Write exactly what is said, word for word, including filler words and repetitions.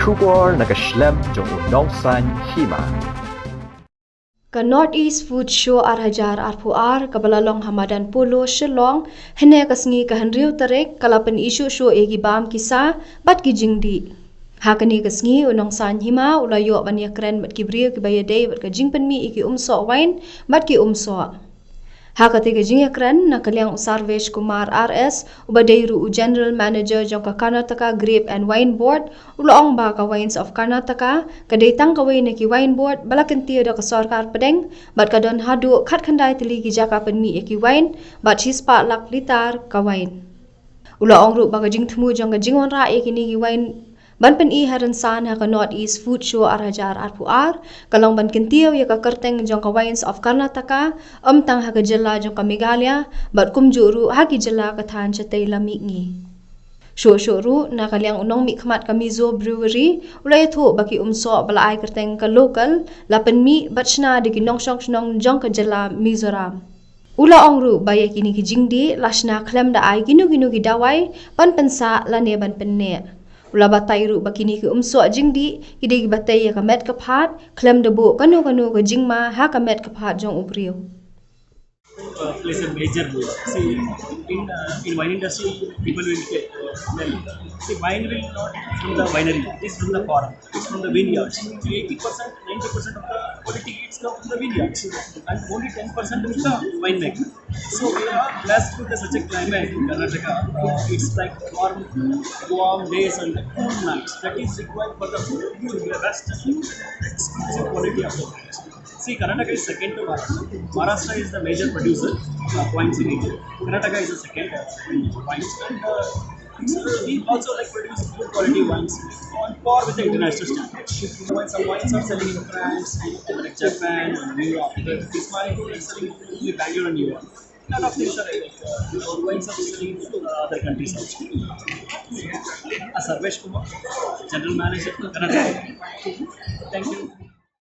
Khubor na ka shlem jong u Nongsaiñ Hima. Ka North East Food Show ar hajar arphew ar kaba la long ha Madan Polo, Shillong, hynne ka sngi ka hynriew tarik, ka la pyni shuh shuh ïa ki bam ki sa bad ki jingdih. Ha kane ka sngi u Nongsaiñ Hima u la ïoh ban ïakren bad ki briew kiba ïadei bad ka jingpynmih ïa ki umsoh wain bad ki umsoh. Ha kata ka jingïakren na ka liang u Sarvesh Kumar R S, uba dei ruh u General Manager jong ka Karnataka Grape and Wine Board, u la ong ba ka Wines of Karnataka ka dei tang kawei na ki wine board ba la kyntiew da ka sorkar pdeng, bad ka don haduh khatkhyndai tylli ki jaka pynmih ïa ki wain bad shispah lak litar ka wain. U la ong ruh ba ka jingthmu jong ka jingwanrah ïa kine ki wain ban pyni ha rynsan ha ka North East Food Show ar hajar arphew ar ka long ban kyntiew ïa ka kyrteng jong ka Wines of Karnataka, ym tang ha ka jylla jong ka Meghalaya bad kumjuh ruh ha ki jylla ka thaiñ shatei lam mihngi. Shuh shuh ruh na ka liang u nongmihkhmat ka Mizo Brewery u la ïathuh ba ki umsoh ba la ai kyrteng ka local la pynmih bad shna da ki nongshong shnong jong ka jylla Mizoram. U la ong ruh ba ïa kine ki jingdih la shna khlem da ai kino kino ki dawai ban pynsah lane ban pynneh. U la batai ruh ba kine ki umsoh jingdih ki dei kiba tei ïa ka met ka phad khlem da buh kano kano ka jingma ha ka met ka phad jong u briew. Uh, plays a major role. See, in uh, in wine industry, people will say, uh, well, see, wine will not from the winery; it is from the farm, it's from the vineyards. So eighty percent, ninety percent of the quality, it's come from the vineyards, and only ten percent is the winemaker. So we are blessed with such a climate in Karnataka. Uh, it's like warm, warm days and cool nights. That is required for the food to be the best and exclusive quality of the wine. See, Karnataka is second to Maharashtra. Maharashtra is the major producer of wines in India. Karnataka is the second in wines. And uh, we also like produce good quality wines on par with the international standards. When some wines are selling in France, like Japan, and New York, this wine is selling in Bangalore and New York. Lot of things are like uh, wines are selling in uh, other countries also. Uh, Sarvesh Kumar, General Manager, Karnataka. Thank you.